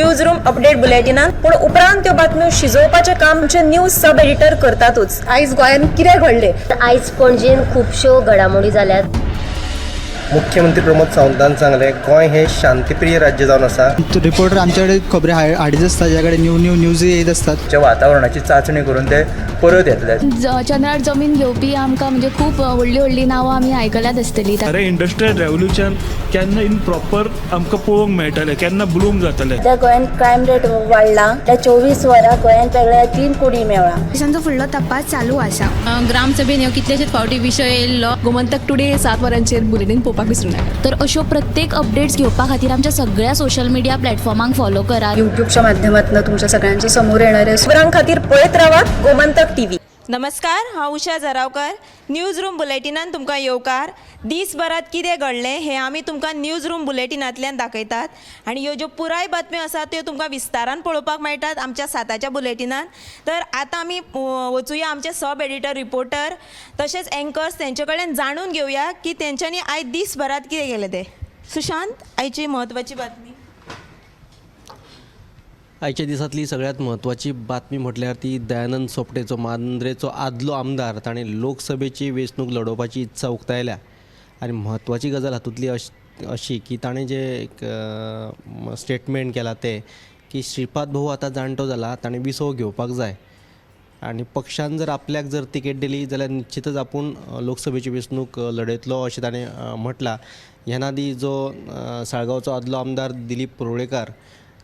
News room update बुलेटिनान. पूण उपरांत त्यो बातम्यो शिजोवपाचें काम आमचे न्यूज सब एडिटर करतातूच. आयज गोंयांत कितें घडलें? आयज पणजेन खुबश्यो घडामोडी जाल्यात. मुख्यमंत्री प्रमोद सावंतान सांगलें, गोंय हें शांतीप्रिय राज्य जावन आसा. रिपोर्टर आमच्याकडे खबरी हाडीत आसता, ज्या कडेन न्यू न्यू न्यूज येत आसतात. वातावरणाची चांचणी करून ते परत येतले. चंद्रार जमीन घेवपी आमकां म्हणजे खूब व्हडलीं व्हडलीं नांवां आमी आयकल्यात आसतलीं. खरें इंडस्ट्रियल रेवोल्युशन केन्ना इन प्रॉपर आमकां पळोवंक मेळटलें, केन्ना ब्लूम जातलें? सध्या गोंयांत क्रायम रेट वाडला. त्या 24 वरां गोंयांत वेगळ्या 3 कुडी मेवळा. तांचो फुडलो तपास चालू आसा. ग्रामसभेन ह्यो कितलेशेच फावटी विशय येयल्लो. गोमंतक टुडे 7 वरांचेर बुलेटीन पळोवपाक विसरूं नाका. तर अश्यो प्रत्येक अपडेट्स घेवपा खातीर आमच्या सगळ्या सोशल मिडिया प्लॅटफॉर्मांक फॉलो करात. युट्यूबच्या माध्यमातून तुमच्या सगळ्यांच्या समोर येणार आहे. खबरां खातीर पळयत रावात गोमंतक टीव्ही. नमस्कार, हांव उषा जरावकर. न्यूज रूम बुलेटिनान तुमकां येवकार. दीसभरात कितें घडलें हें आमी तुमकां न्यूज रूम बुलेटिनांतल्यान दाखयतात आनी ह्यो ज्यो पुराय बातम्यो आसात त्यो तुमकां विस्तारान पळोवपाक मेळटात आमच्या 7च्या बुलेटिनान. तर आतां आमी वचुया आमचे सब एडिटर, रिपोर्टर तशेंच एंकर्स तेंचे कडेन जाणून घेवया की तेंच्यांनी आयज दीसभरात कितें केलें तें. सुशांत, आयची म्हत्वाची बातमी. आयच्या दिसांतली सगळ्यांत म्हत्वाची बातमी म्हटल्यार ती दयानंद सोपटेचो, मांद्रेचो आदलो आमदार, ताणें लोकसभेची वेंचणूक लडोवपाची इत्सा उक्तायल्या. आनी म्हत्वाची गजाल हातूंतली अशी की ताणें जें एक स्टेटमेंट केलां तें की श्रीपाद भाऊ आतां जाणटो जाला, ताणें विसव घेवपाक जाय आनी पक्षान जर आपल्याक जर तिकेट दिली जाल्यार निश्चितच आपूण लोकसभेची वेंचणूक लडयतलो अशें ताणें म्हटलां. ह्यान आदी जो साळगांवचो आदलो आमदार दिलीप परुळेकार,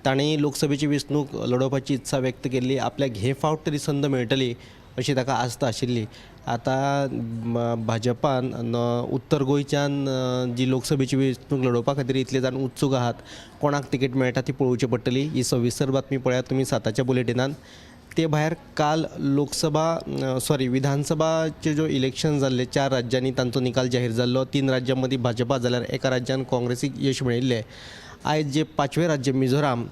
ताणें लोकसभेची वेंचणूक लडोवपाची इत्सा व्यक्त केल्ली. आपल्याक हे फावट तरी संद मेळटली अशी ताका आस्त आशिल्ली. आतां भाजपान उत्तर गोंयच्यान जी लोकसभेची वेंचणूक लडोवपा खातीर इतले जाण उत्सूक आहात, कोणाक तिकेट मेळटा ती पळोवची पडटली. ही सविस्तर बातमी पळयात तुमी 7च्या बुलेटिनान. ते भायर काल लोकसभा सॉरी विधानसभाचे ज्यो इलेक्शन जाल्ले 4 राज्यांनी तांचो निकाल जाहीर जाल्लो. 3 राज्यां मदीं भाजपा जाल्यार एका राज्यान काँग्रेसीक यश मेळिल्लें. आयज जे 5वें राज्य मिझोराम,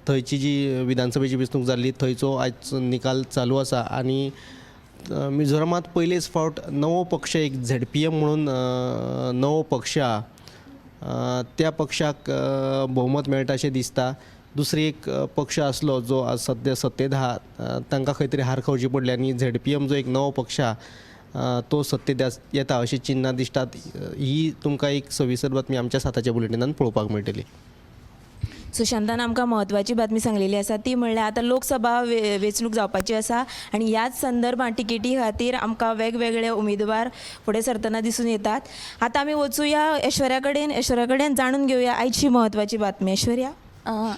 थंयची जी विधानसभेची वेंचणूक जाल्ली थंयचो आयज निकाल चालू आसा. आनी मिझोरामांत पयलेच फावट नवो पक्ष एक ZPM म्हणून नवो पक्ष आहा, त्या पक्षाक भोवमत मेळटा अशें दिसता. दुसरी एक पक्ष आसलो जो आज सद्या सत्तेंत आहा, तांकां खंय तरी हार खावची पडली आनी ZPM जो एक नवो पक्ष आहा तो सत्तेंत येता अशी चिन्नां दिसतात. ही तुमकां एक सविस्तर बातमी आमच्या 7च्या बुलेटिनान पळोवपाक मेळटली. सुशांतान आमकां म्हत्वाची बातमी सांगलेली आसा ती म्हणल्यार आतां लोकसभा वेंचणूक जावपाची आसा आनी ह्याच संदर्भात तिकेटी खातीर आमकां वेगवेगळे उमेदवार फुडें सरतना दिसून येतात. आतां आमी वचुया ऐश्वर्या कडेन. ऐश्वर्या कडेन जाणून घेवया आयची म्हत्वाची बातमी. ऐश्वर्या,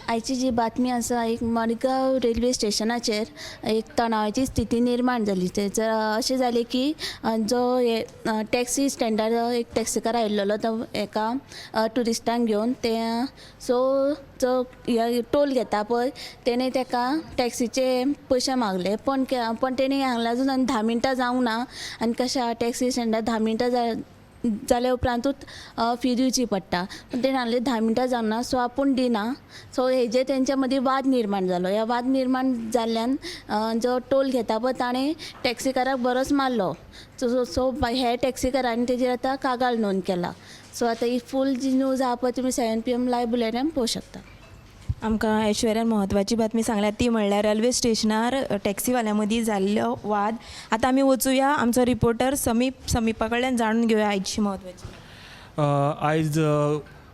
आयची जी बातमी आसा, एक मडगांव रेल्वे स्टेशनाचेर एक तणावाची स्थिती निर्माण जाली. थंयसर अशें जालें की जो हे टॅक्सी स्टँडार एक टॅक्सीकार आयिल्लो तो एका ट्युरिस्टांक घेवन, ते सो जो टोल घेता पळय तेणें तेका टॅक्सीचे पयशे मागले, पण पण तेणी हांगले अजून 10 मिनटां जावंक ना आनी कशें टॅक्सी स्टँडार 10 मिनटां जाल्या उपरांतूच फी दिवची पडटा, पूण तेणें सांगलें 10 मिनटां जावंक ना सो आपूण दिना. सो हेजेर तेंच्या मदीं वाद निर्माण जालो. ह्या वाद निर्माण जाल्ल्यान जो टोल घेता पळय ताणें टॅक्सीकाराक बरोच मारलो. सो हे टॅक्सीकारांनी तेजेर आतां कागाळ नोंद केला. सो आतां ही फूल जी न्यूज आहा पळय तुमी 7 PM live बुलेटिनान पळोवंक शकता. आमकां ऐश्वर्यान म्हत्वाची बातमी सांगल्या ती म्हणल्यार रेल्वे स्टेशनार टॅक्सीवाल्या मदीं जाल्लो वाद. आतां आमी वचुया आमचो रिपोर्टर समीपा कडल्यान जाणून घेवया आयची म्हत्वाची. आयज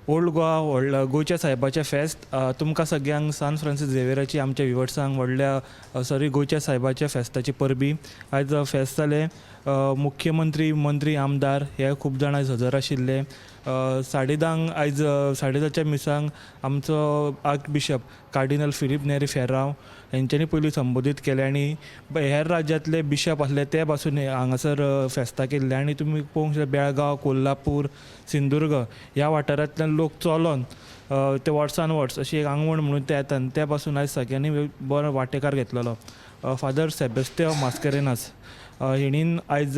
ओल्ड गोवा व्हडल्या गोंयच्या सायबाचें फेस्त. तुमकां सगळ्यांक सान फ्रांसीस झेवियराची आमच्या विवर्सांक व्हडल्या सॉरी गोंयच्या सायबाच्या फेस्ताची परबी. आयज फेस्त जालें. मुख्यमंत्री, मंत्री, आमदार हे खूब जाण आयज हजर आशिल्ले. 10:30 आयज 10:30च्या मिसांक आमचो आर्कबिशप कार्डिनल फिलीप नेरी फेर्रांव हेंच्यांनी पयलीं संबोधीत केलें आनी हेर राज्यांतले बिशप आसले ते पासून हांगासर फेस्तां केल्लीं. आनी तुमी पळोवंक शकता बेळगांव, कोल्हापूर, सिंधुदुर्ग ह्या वाठारांतल्यान लोक चलोन ते वर्सान वर्स अशी एक आंगवण म्हणून ते येता आनी ते पासून आयज सगळ्यांनी बरो वांटेकार घेतलेलो. फादर सेबेस्त्यांव मास्करेन्हास हेणीन आयज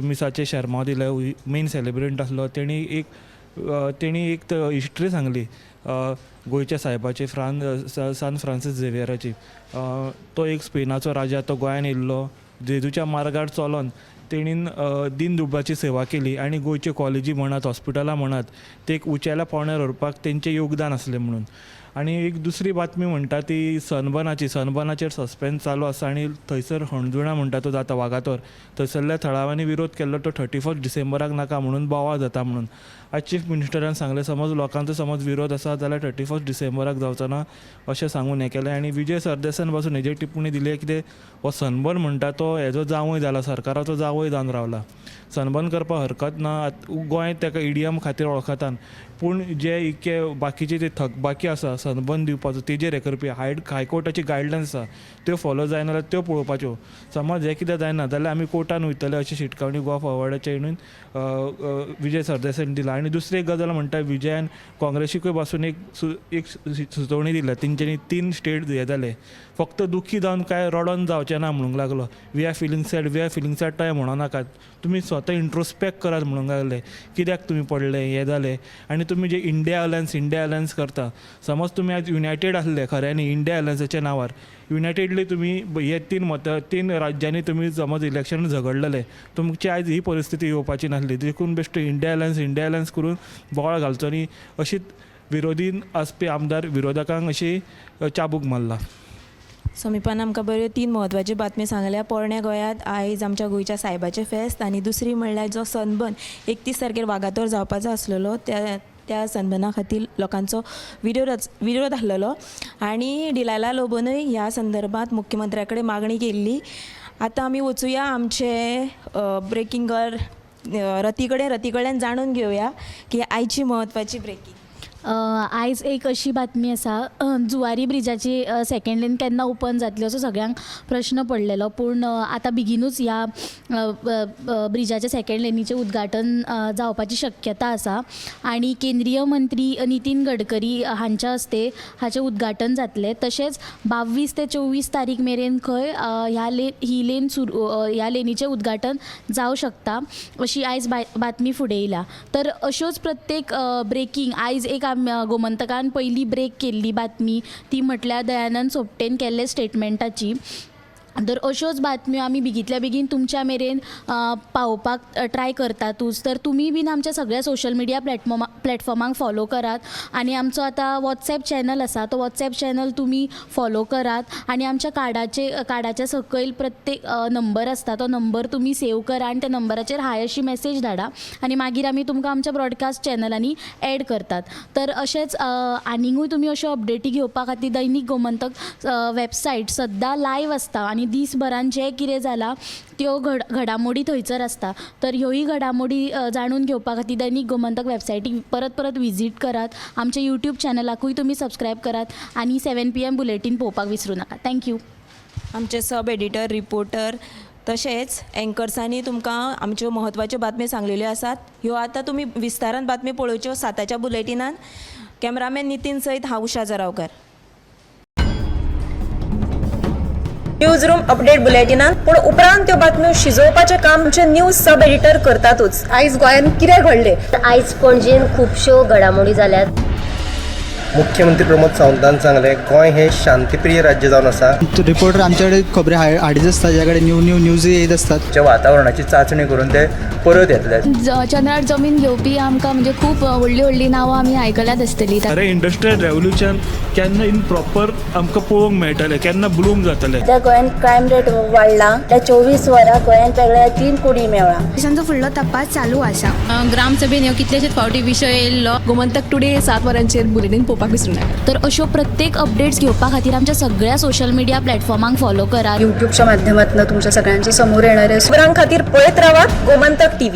मिसाचें शेर्मांव दिलें, मेन सेलेब्रंट आसलो. तेणी एक हिस्ट्री सांगली गोंयच्या सायबाची, सान फ्रांसीस झेवियराची. तो एक स्पेनाचो राजा, तो गोंयान येयल्लो, जेजूच्या मार्गार चलोन तेणीन दीन दुबळाची सेवा केली आनी गोंयच्यो कॉलेजी म्हणात, हॉस्पिटलां म्हणात, ते एक उंचेल्या पावंड्यार व्हरपाक तेंचें योगदान आसलें म्हणून. आनी एक दुसरी बातमी म्हणटा ती सनबर्नाची. सनबर्नाचेर सस्पेन्स चालू आसा आनी थंयसर हणजुणा म्हणटा तो जाता वागातोर, थंयसरल्या थळाव्यांनी विरोध केल्लो तो 31 डिसेंबराक नाका म्हणून, बोवाळ जाता म्हणून. आयज चीफ मिनिस्टरान सांगलें समज लोकांचो समज विरोध आसा जाल्यार 31 डिसेंबराक जावचो ना अशें सांगून हें केलें. आनी विजय सरदेसान पासून हेजेर टिप्पणी दिली कितें हो सनबर्न म्हणटा तो हेजो जांवय जाला, सरकाराचो जांवय जावन रावला. सनबर्न करपाक हरकत ना, गोंय ताका इडियम खातीर वळखतात, पूण जे इतके बाकीचे जे थकबाकी आसा सनबर्न दिवपाचो तेजेर हें करपी हायकोर्टाची गायडलायन्स आसा त्यो फॉलो जायना जाल्यार त्यो पळोवपाच्यो. समज हें कितें जायना जाल्यार आमी कोर्टान वयतले अशी शिटकावणी गोवा फॉरवर्डाच्या हिणून विजय सरदेसायान दिला. आनी दुसरी एक गजाल म्हणटा विजयान काँग्रेसीकूय पासून एक सुचोवणी दिल्या, तेंच्यांनी 3 स्टेट हे जाले, फक्त दुखी जावन काय रडोन जावचें ना म्हणूंक लागलो. We are feeling sad, we are feeling sad तशें म्हणो नाकात, तुमी स्वता इंट्रोस्पेक्ट करात म्हणूंक लागले, कित्याक तुमी पडले हें जालें. आनी तुमी जे इंडिया अलायन्स करता, समज तुमी आयज युनायटेड आसले खऱ्यांनी इंडिया अलायन्साच्या नांवार, युनायटेडली तुमी हे 3 राज्यांनी तुमी समज इलेक्शन झगडलेले, तुमची आयज ही परिस्थिती येवपाची नासली. देखून बेश्टे इंडिया अलायन्स करून बोवाळ घालचो न्ही अशीच विरोधी आसपी आमदार विरोधकांक अशी चाबूक मारला. समीपान आमकां बऱ्यो 3 म्हत्वाच्यो बातम्यो सांगल्या. पोरण्या गोंयांत आयज आमच्या गोंयच्या सायबाचें फेस्त आनी दुसरी म्हणल्यार जो सनबर्न 31 तारखेर वागातोर जावपाचो आसलेलो त्या सनबर्ना खातीर लोकांचो विरोध आसलेलो आनी डिलायला लोबोनूय ह्या संदर्भात मुख्यमंत्र्या कडेन मागणी केल्ली. आतां आमी वचुया आमचे ब्रेकिंगर रती कडेन, रती कडल्यान जाणून घेवया की आयची म्हत्वाची ब्रेकींग. आयज एक अशी बातमी आसा, जुवारी ब्रिजाची सेकेंड लेन केन्ना ओपन जातली असो सगळ्यांक प्रश्न पडलेलो, पूण आतां बेगिनूच ह्या ब्रिजाच्या सेकेंड लेनीचें उद्घाटन जावपाची शक्यता आसा आनी केंद्रीय मंत्री नितीन गडकरी हांच्या हस्ते हाचें उद्घाटन जातलें. तशेंच 22 ते 24 तारीख मेरेन खंय ह्या ही लेन सुरू ह्या लेनीचें उद्घाटन जावं शकता अशी आयज बातमी फुडें येयल्या. तर अश्योच प्रत्येक ब्रेकींग आयज एक गोमंतकान पयली ब्रेक केल्ली बातमी ती म्हटल्यार दयानंद सोपटेन केल्ले स्टेटमेंटाची. तर अश्योच बातम्यो आमी बेगींतल्या बेगीन तुमच्या मेरेन पावोवपाक ट्राय करतातूच. तर तुमी बीन आमच्या सगळ्या सोशल मिडिया प्लॅटफॉर्मांक फॉलो करात आनी आमचो आतां वॉट्सॅप चॅनल आसा तो वॉट्सॅप चॅनल तुमी फॉलो करात आनी आमच्या कार्डाच्या सकयल प्रत्येक नंबर आसता तो नंबर तुमी सेव करा आनी त्या नंबराचेर हाय अशी मॅसेज धाडा आनी मागीर आमी तुमकां आमच्या ब्रॉडकास्ट चॅनलांनी एड करतात. तर अशेंच आनीकूय तुमी अश्यो अपडेटी घेवपा खातीर दैनीक गोमंतक वेबसायट सद्दां लायव आसता आनी दीसभरान जें कितें जालां त्यो घडामोडी थंयसर आसता. तर ह्योय घडामोडी जाणून घेवपा खातीर दैनीक गोमंतक वेबसायटीक परत परत विजीट करात, आमच्या यूट्यूब चॅनलाकूय तुमी सबस्क्रायब करात आनी 7 PM bulletin पळोवपाक विसरूं नाका. Thank you. आमचे सब एडिटर, रिपोर्टर तशेंच एंकर्सांनी तुमकां आमच्यो म्हत्वाच्यो बातम्यो सांगलेल्यो आसात. ह्यो आतां तुमी विस्तारान बातम्यो पळोवच्यो 7च्या बुलेटिनान. कॅमेरामॅन नितीन सयत हांव Usha Jaravkar. News room update बुलेटिनान पूण उपरांत त्यो बातम्यो शिजोवपाचें काम आमचे न्यूज सब एडिटर करतातूच. आयज गोंयांत कितें घडलें, आयज पणजेन खुबश्यो घडामोडी जाल्यात. मुख्यमंत्री प्रमोद सावंतान सांगलें गोंय हें शांतीप्रिय राज्य जावन आसा. रिपोर्टर आमच्याकडे खबरी हाडीत आसता, ज्या कडेन न्यू न्यू न्यूज येत आसतात. वातावरणाची चांचणी करून ते परत येतले. चंद्रार जमीन घेवपी आमकां म्हणजे खूब व्हडली व्हडली नांवां आमी आयकल्यात आसतली. खरें इंडस्ट्रियल रेवोल्युशन केन्ना इन प्रॉपर आमकां पळोवंक मेळटलें, केन्ना ब्लूम जातलें. सद्या गोंयांत क्रायम रेट वाडला, त्या 24 वरां गोंयांत वेगळ्या 3 कुडी मेळ्ळा. पोलिसांचो फुडलो तपास चालू आसा. ग्रामसभेन ह्यो कितलेशेच फावटी विशय येयल्लो. गोमंतक टुडे 7 वरांचेर बुलेटीन पळोवपाक विसरूं नाका. तर अश्यो प्रत्येक अपडेट्स घेवपा खातीर आमच्या सगळ्या सोशल मिडिया प्लॅटफॉर्मांक फॉलो करात. यूट्यूबच्या माध्यमातून तुमच्या सगळ्यांच्या समोर येणारे खबरां खातीर पळयत रावात गोमंतक टीव्ही.